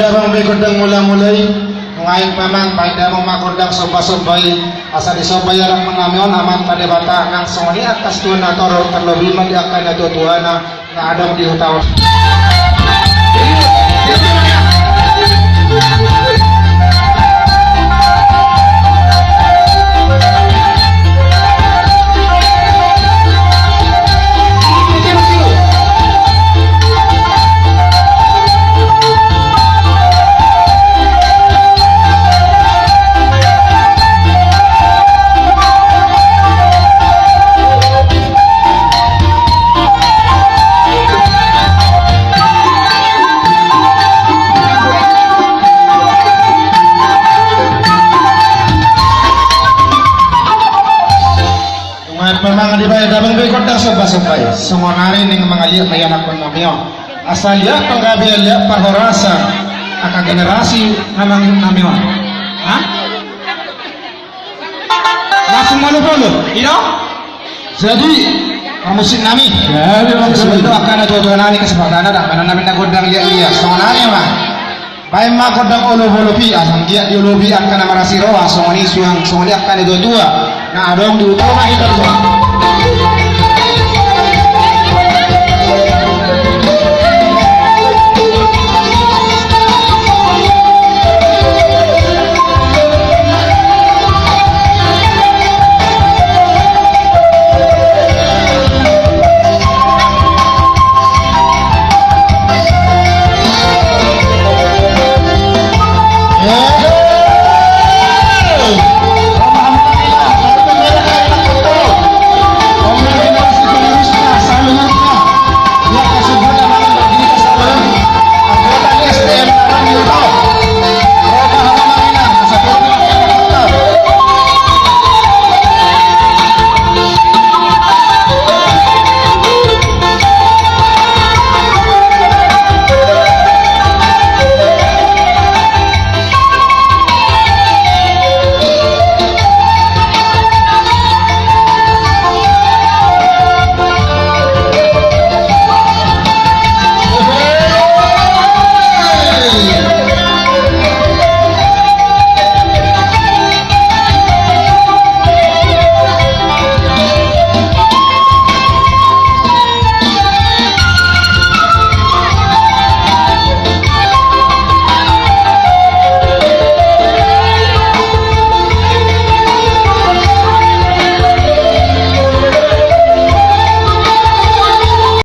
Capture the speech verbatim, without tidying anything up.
Abang be gondang mula-mula i, nuaeng pe amang, baen damang ma gondang somba-somba i, asa disomba i adong nami on Amanta Debata, nang songon i angka situan na torop, terlebih ma di angka natua-tuana na adong di huta on. Nunga pe amang dibaen damang be gondang somba-somba i. Songon ari naeng mangaliat ma i anakkon nami on. Asa liat panggabean, liat parhorasan angka generasi na mangihut nami on. Ha? Langsung molo-molo, i do? Jadi, parmusik nami. Jadi, parmusik. Angka natua-tua nami, kesempatanna, angka nami na gondang liat-liat. Songon ari ma. Baen ma gondang olopi-olopi, asa anggiat diolopi angka na marasi roha, songon i suang, songon i angka natua-tua na adong di huta on.